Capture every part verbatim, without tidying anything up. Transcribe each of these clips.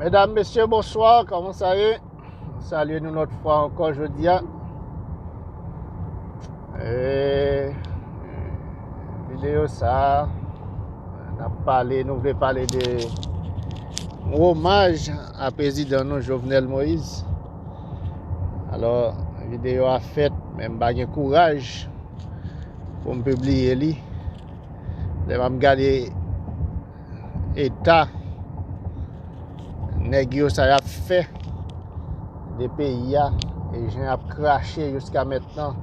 Medam, mesye, bonswa, kòman sa ye? Nou salye nou lòt fwa ankò jodi a. E, videyo sa a, n ap pale, nou vle pale de yon omaj a prezidan nou, Jovenel Moïse. Alò, videyo a fèt, men m pa gen kouraj pou m pibliye li. Lè m ap gade eta nèg yo, sa y ap fè de peyi a, e jan y ap krache jiska mentnan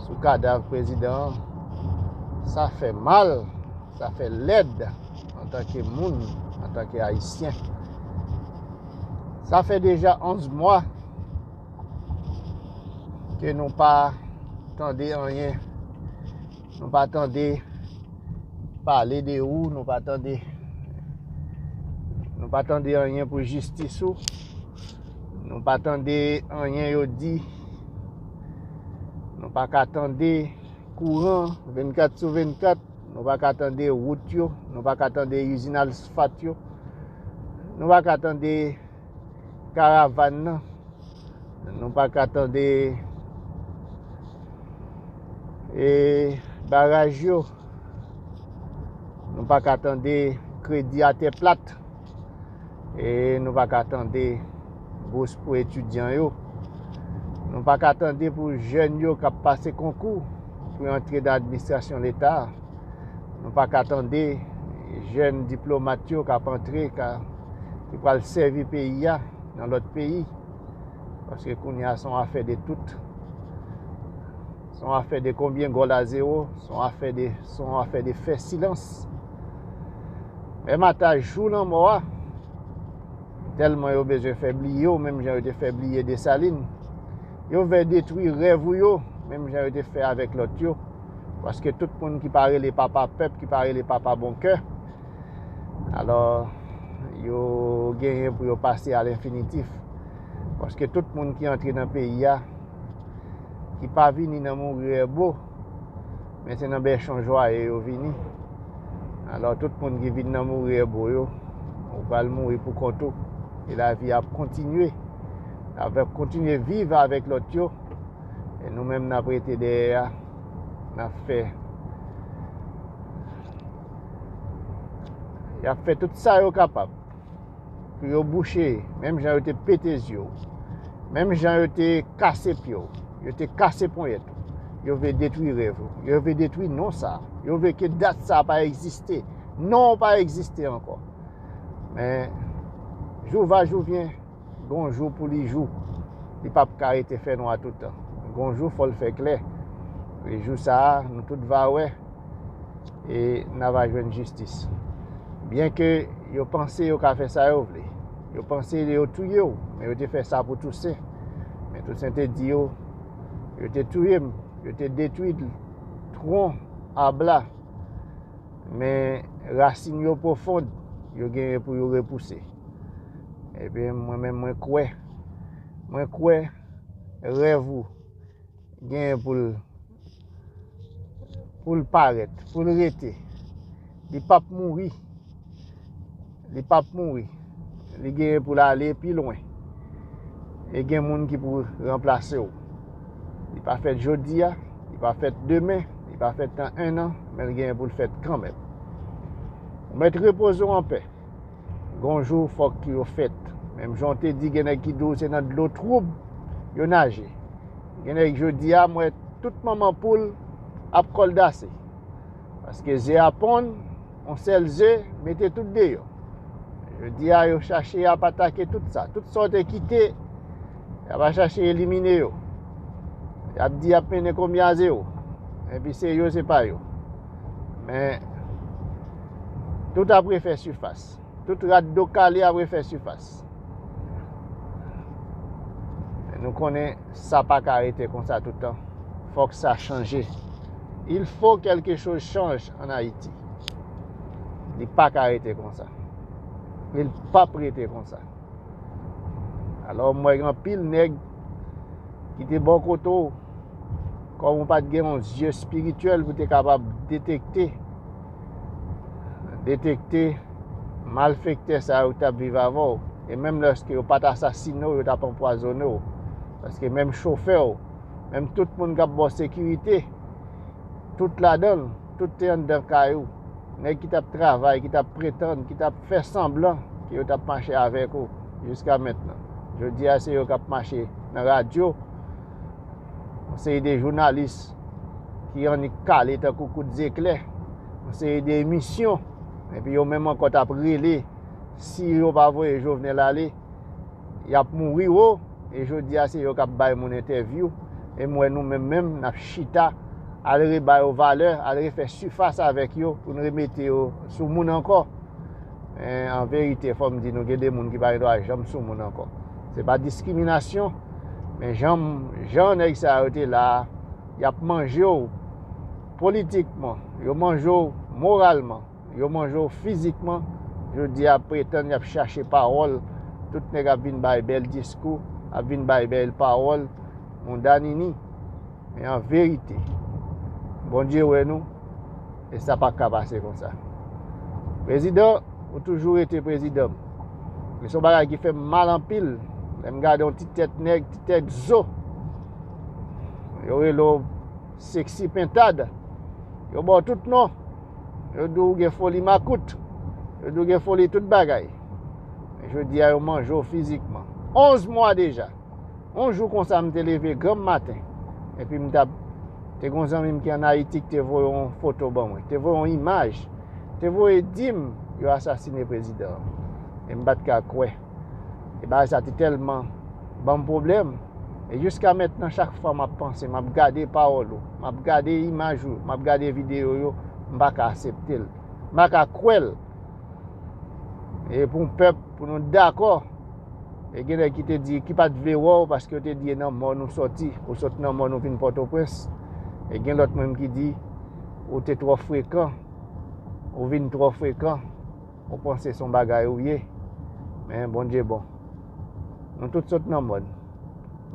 sou kadav prezidan an, sa fè mal, sa fè lèd antanke moun, antanke Ayisyen. Sa fè deja onz mwa ke nou pa tande anyen. Nou pa tande pale de ou, nou pa tande, nou pa tande anyen pou jistis ou. Nou pa tande anyen yo di. Nou pa ka tande kouran vennkat sou vennkat. Nou pa ka tande wout yo. Nou pa ka tande izin asfalt yo. Nou pa ka tande karavàn nan. Nou pa ka tande, e, baraj yo. Nou pa ka tande kredi atè plat. E nou pa ka tande bous pou etidyan yo. Nou pa ka tande pou jèn yo k ap pase konkou pou yo antre nan administrasyon leta a. Nou pa ka tande jèn diplomat yo k ap antre, ka, ki pral sèvi peyi a nan lòt peyi. Paske kounye a, se yon afè de tout. Se yon afè de konbyen gòl a zewo. Se yon afè de, se yon afè de fè silans. Menm ata jou lanmò a, tèlman yo bezwen fè bliye w, menm jan yo te fè bliye Desalin. Yo vle detwi rèv ou yo, menm jan yo te fè avèk lòt yo. Paske tout moun ki pa rele papa pèp, ki pa rele papa bon kè, alò, yo genyen pou yo pase a lenfinitif. Paske tout moun ki antre nan peyi a, ki pa vini nan mouri èbo, men se nan bèchon jwaye yo vini. Alò, tout moun ki vin nan mouri èbo yo, ou pral mouri pou kont ou. E lavi ap kontinye. Lavi ap kontinye viv avèk lòt yo. E nou menm, n ap rete dèyè a. N ap fè, y ap fè tout sa yo kapab pou yo bouche, menm jan yo te pete zye w, menm jan yo te kase pye w, yo te kase ponyèt ou, yo vle detwi rèv ou, yo vle detwi non sa, yo vle ke dat sa pa egziste, non w pa egziste ankò. Men, jou va jou vyen, gon jou pou li jou. Li p ap ka rete fènwa toutan. Gon jou, fò l fè klè. E jou sa a, nou tout va wè. E n a va jwenn jistis. Byenke yo panse yo ka fè sa yo vle. Yo panse yo touye w, men yo te fè sa pou Tousen. Men Tousen te di yo, yo te touye m, yo te detwi twon abla. Men rasin yo pwofon, yo genyen pou yo repouse. Ebyen, mwen menm, mwen kwè. Mwen kwè rèv ou genyen pou l, pou l parèt, pou l rete. Li p ap mouri. Li p ap mouri. Li genyen pou l ale pi lwen. E gen moun ki pou ranplase w. Li pa fèt jodi a, li pa fèt demen, li pa fèt nan en an, men l genyen pou l fèt kanmenm. Ou mèt repoze w anpè. Gon jou, fòk yo fèt. Menm jan w te di, gen nèg ki di w se nan dlo twoub yo naje. Gen nèg jodi a, m wè tout manman poul ap kòldase. Paske ze a ponn, yon sèl ze, mete tout deyò. Jodi a, yo chache ap atake tout sa. Tout sa w te kite, y ap chache elimine yo. Y ap di y ap mennen konbyen a zewo. Epi se yo, se pa yo. Men, tout ap refè sifas. Tout rat do kale ap refè sifas. Men nou konnen sa pa ka rete konsa toutan. Fòk sa chanje. Il faut quelque chose change en Haïti. Li pa ka rete konsa. Li p ap rete konsa. Alò, m wè gen anpil nèg ki te bò kote w, kòm ou pa t gen yon zye espirityèl pou te kapab detekte, detekte malfektè sa yo k t ap viv avè w. E menm lèske yo pa t asasine w, yo t ap anpwazonnen w. Paske menm chofè w, menm tout moun k ap ba w sekirite, tout ladan l, tout te anndan kay ou. Nèg ki t ap travay, ki t ap pretann, ki t ap fè sanblan ke yo t ap mache avèk ou jiska mentnan. Jodi a, se yo k ap mache nan radyo. Yon seri de jounalis ki annik kale tankou kout zeklè. Yon seri de emisyon. Epi yo menm ankò t ap rele, si yo pa voye Jovenel ale, y ap mouri wo. E jodi a, se yo k ap bay moun entèvyou. E m wè nou menm menm, n ap chita, al reba yo valè, al refè sifas avèk yo pou n remete yo sou moun ankò. Men an verite, fò m di nou, gen de moun ki pa gen dwa janm sou moun ankò. Se pa diskriminasyon, men jan, jan nèg sa yo te la a, y ap manje w politikman, yo manje w moralman, yo manje w fizikman. Jodi a, ap pretann y ap chache pawòl. Tout nèg ap vin bay bèl diskou, ap vin bay bèl pawòl. Mondanini. Men an verite, Bondye wè nou, e sa pa ka pase konsa. Prezidan, ou toujou rete prezidan m. Men se yon bagay ki fè m mal anpil. Lè m gade yon ti tèt nèg, ti tèt zo, yo rele w Sexy Pentad. Yo ba w tout non. Yo di w gen foli makout. Yo di w gen foli tout bagay. Men jodi a, yo manje w fizikman. Onz mwa deja. Yon jou konsa, m te leve granm maten. Epi m t ap, te gen yon zanmi m ki ann Ayiti ki te voye yon foto ban mwen. Te voye yon imaj. Te voye di m yo asasine prezidan an. E m pa t ka kwè. E bagay sa te tèlman ban m pwoblèm. E jiska mentnan, chak fwa m ap panse, m ap gade pawòl ou, m ap gade imaj ou, m ap gade videyo yo, m pa ka aksepte l. M pa ka kwè l. E pou yon pèp, pou nou dakò. E gen nèg ki te di, ki pa t vle wè w, paske yo te di e nan mòn ou sòti, ou sot nan mòn ou vin Pòtoprens. E gen lòt moun ki di, ou te twò frekan, ou vin twò frekan, ou panse se yon bagay ou ye. Men Bondye bon. Nou tout sot nan mòn.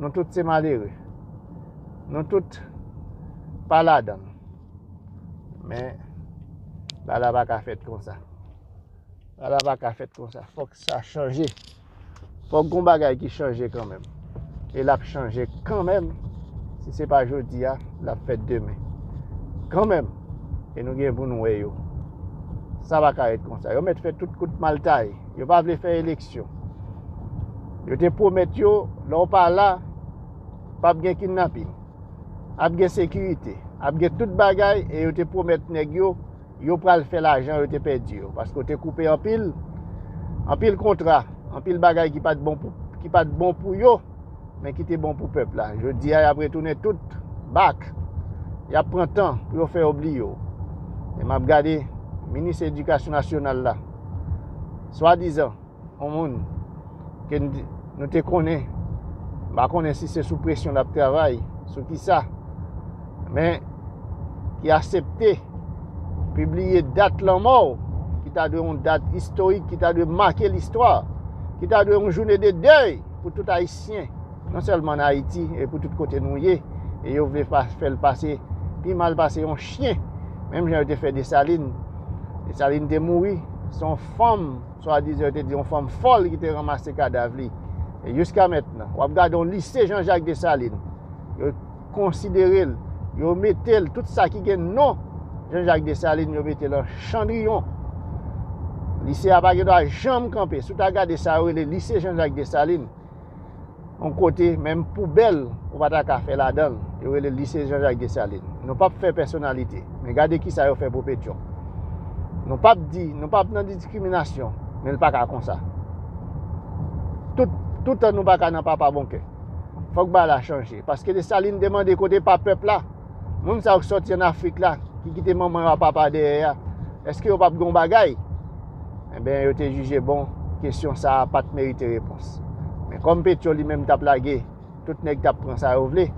Nou tout se malere. Nou tout pa ladan l. Men bagay la pa ka fèt konsa. Bagay la pa ka fèt konsa. Fòk sa chanje. Fòk gon bagay ki chanje kanmenm. E l ap chanje kanmenm. Si se pa jodi a, l ap fèt demen. Kanmenm. E nou gen pou nou wè yo. Sa pa ka ret konsa. Yo mèt fè tout kout maltay. Yo pa vle fè eleksyon. Yo te pwomèt yo, lè w pa la, p ap gen kidnapin. Ap gen sekirite. Ap gen tout bagay, e yo te pwomèt nèg yo, yo pral fè lajan yo te pèdi yo. Paske yo te koupe anpil, anpil kontra, anpil bagay ki pa t bon pou, ki pa t bon pou yo, men ki te bon pou pèp la. Jodi a, y ap retounen tout bak. Y ap pran tan pou yo fè yo bliye w. E m ap gade minis edikasyon nasyonal la, swadizan, yon moun ke n, nou te konnen, m pa konnen si se sou presyon l ap travay, sou kisa, men ki aksepte pibliye dat lanmò w, ki ta dwe yon dat istorik, ki ta dwe make listwa, ki ta dwe yon jounen de dèy pou tout Ayisyen, non sèlman ann Ayiti, e pou tout kote nou ye, e yo vle pa, fè l pase pi mal pase yon chyen, menm jan yo te fè Desalin. Desalin te mouri, se yon fanm, swadizan yo te di yon fanm fòl ki te ranmase kadav li. E jiska mentnan, w ap gade yon lise Jean Jacques Dessalines, yo konsidere l, yo mete l, tout sa ki gen non Jean Jacques Dessalines, yo mete l an chandriyon. Lise a pa gen dwa janm kanpe. Si w ta gade sa yo rele lise Jean Jacques Dessalines, yon kote, menm poubèl, ou pa ta ka fè ladan l. Yo rele l lise Jean Jacques Dessalines. Nou p ap fè pèsonalite. Men gade kisa yo fè pou Petyon. Nou p ap di, nou p ap nan diskriminasyon, men l pa ka konsa. Tout, toutan nou pa ka nan papa bon kè. Fòk bagay la chanje. Paske Desalin te mande kote pa pèp la. Moun sa yo k sòti ann Afrik la, ki kite manman yo ak papa dèyè a, èske yo p ap gen yon bagay? Enben, yo te jije bon, kesyon sa a pa t merite repons. Men kòm Petyon li menm t ap lage, tout nèg t ap pran sa yo vle,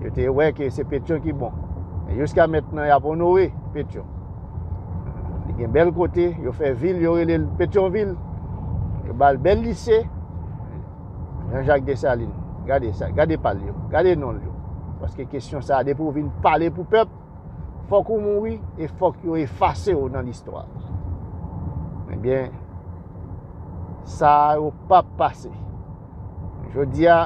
yo te wè ke se Petyon ki bon. Men jiska mentnan, y ap onore Petyon. Li gen bèl kote, yo fè vil, yo rele l Petyonvil. Yo ba l bèl lise, Jean Jacques Dessalines. Gade sa, gade pa l yo, gade non l yo. Paske kesyon sa a, depi w vin pale pou pèp, fòk ou mouri e fòk yo efase w nan listwa. Ebyen, Sa yo p ap pase. Jodi a,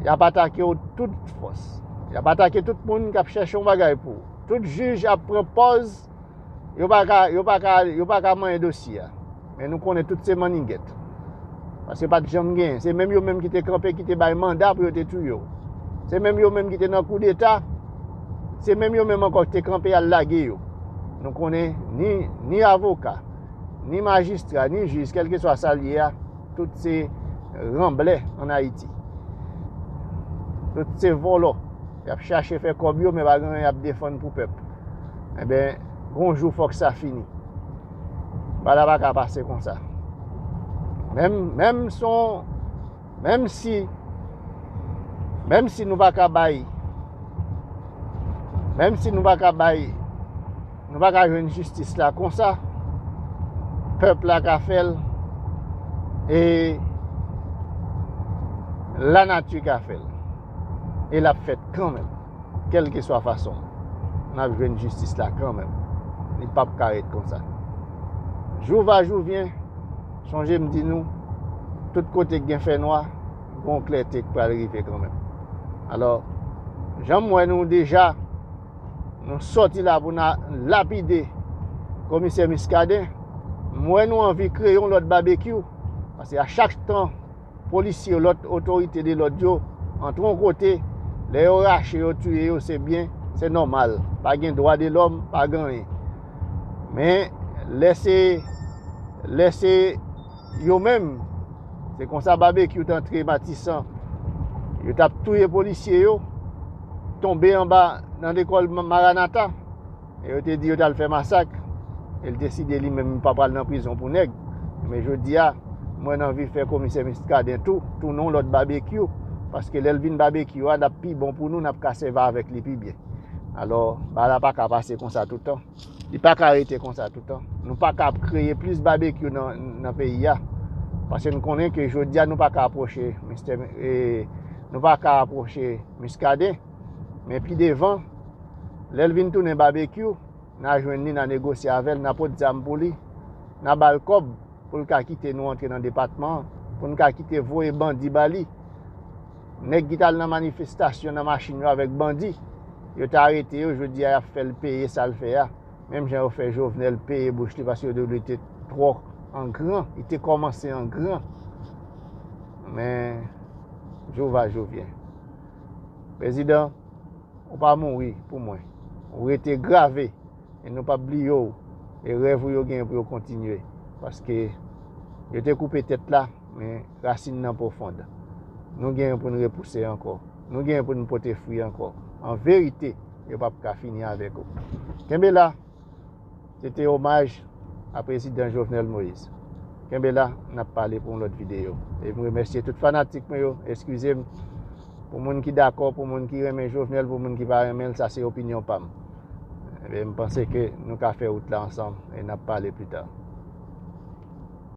y ap atake w tout fòs. Y ap atake tout moun k ap chèche yon bagay pou ou. Tout jij ap pran pòz, yo pa ka, yo pa ka, yo pa ka manyen dosye a. Men nou konnen tout se mannigèt. Paske pa t janm genyen. Se menm yo menm ki te kanpe, ki te bay manda pou yo te touye w. Se menm yo menm ki te nan koudeta. Se menm yo menm ankò ki te kanpe al lage yo. Nou konnen ni, ni avoka, ni majistra, ni jij, kèlkeswa sa l ye a, tout se ranblè ann Ayiti. Tout se vòlò. Y ap chache fè kòb yo, men pa gen anyen y ap defann pou pèp. Enben, gon jou fòk sa fini. Bagay la pa ka pase konsa. Menm, menm si on, menm si, menm si nou pa ka bay, menm si nou pa ka bay, nou pa ka jwenn jistis la konsa, pèp la ka fè l, e lanati ka fè l. E l ap fèt kanmenm. Kèlkeswa fason, n ap jwenn jistis la kanmenm. Li p ap ka ret konsa. Jou va, jou vyen, sonje m di nou, tout kote k gen fènwa, gon klète k pral rive kanmenm. Alò, jan m wè nou deja, nou sòti la pou n a lapide komisè Muscadin, m wè nou anvi kreye yon lòt babekyou, paske a chak tan polisye yo, lòt otorite de lòd yo antre yon kote, lè yo rache, yo tiye yo, se byen, se nòmal. Pa gen dwa de lòm, pa gen anyen. Men, lè se, lè se yo menm, se konsa babekyou t antre Matisan, yo t ap touye polisye yo, tonbe anba nan lekòl Ma-, Maranatha. E yo te di yo t al fè masak. E l deside li menm li pa pral nan prizon pou nèg. Men jodi a, mwen anvi fè komisè Muscadin tou, tounen yon lòt babekyou. Paske lè l vin babekyou a, l ap pi bon pou nou, n ap ka sèvi avèk li pi byen. Alò, bagay la pa ka pase konsa toutan. Li pa ka rete konsa toutan. Nou pa ka ap kreye plis babekyou nan, nan peyi a. Paske n konnen ke jodi a, nou pa ka apwoche mistè, e, nou pa ka apwoche Muscadin. Men pi devan, lè l vin tounen babekyou, n a jwenn li, n a negosye avè l, n a pot zam pou li, n a ba l kòb pou l ka kite nou antre nan depatman an, pou n ka kite voye bandi ba li. Nèg ki t al nan manifestasyon nan machin yo avèk bandi, yo te arete yo, jodi a y ap fè l peye sa l fè a. Menm jan yo fè Jovenel peye bouch li paske yo di li te twò an gran, li te kòmanse an gran. Men, jou va, jou vyen. Prezidan, ou pa mouri pou mwen. Ou rete grave e nou p ap bliye w. E rèv ou yo genyen pou yo kontinye. Paske yo te koupe tèt la, men rasin nan pwofond. Nou genyen pou n repouse ankò. Nou genyen pou n pote fwi ankò. An verite, yo p ap ka fini avèk ou. Kenbe la. Se te omaj a prezidan Jovenel Moïse. Kenbe la, n ap pale pou yon lòt videyo. E m remèsye tout fanatik mwen yo. Eskize m pou moun ki dakò, pou moun ki renmen Jovenel, pou moun ki pa renmen l, sa se opinyon pa m. Ebyen, m panse ke nou ka fè wout la ansanm e n ap pale pli ta.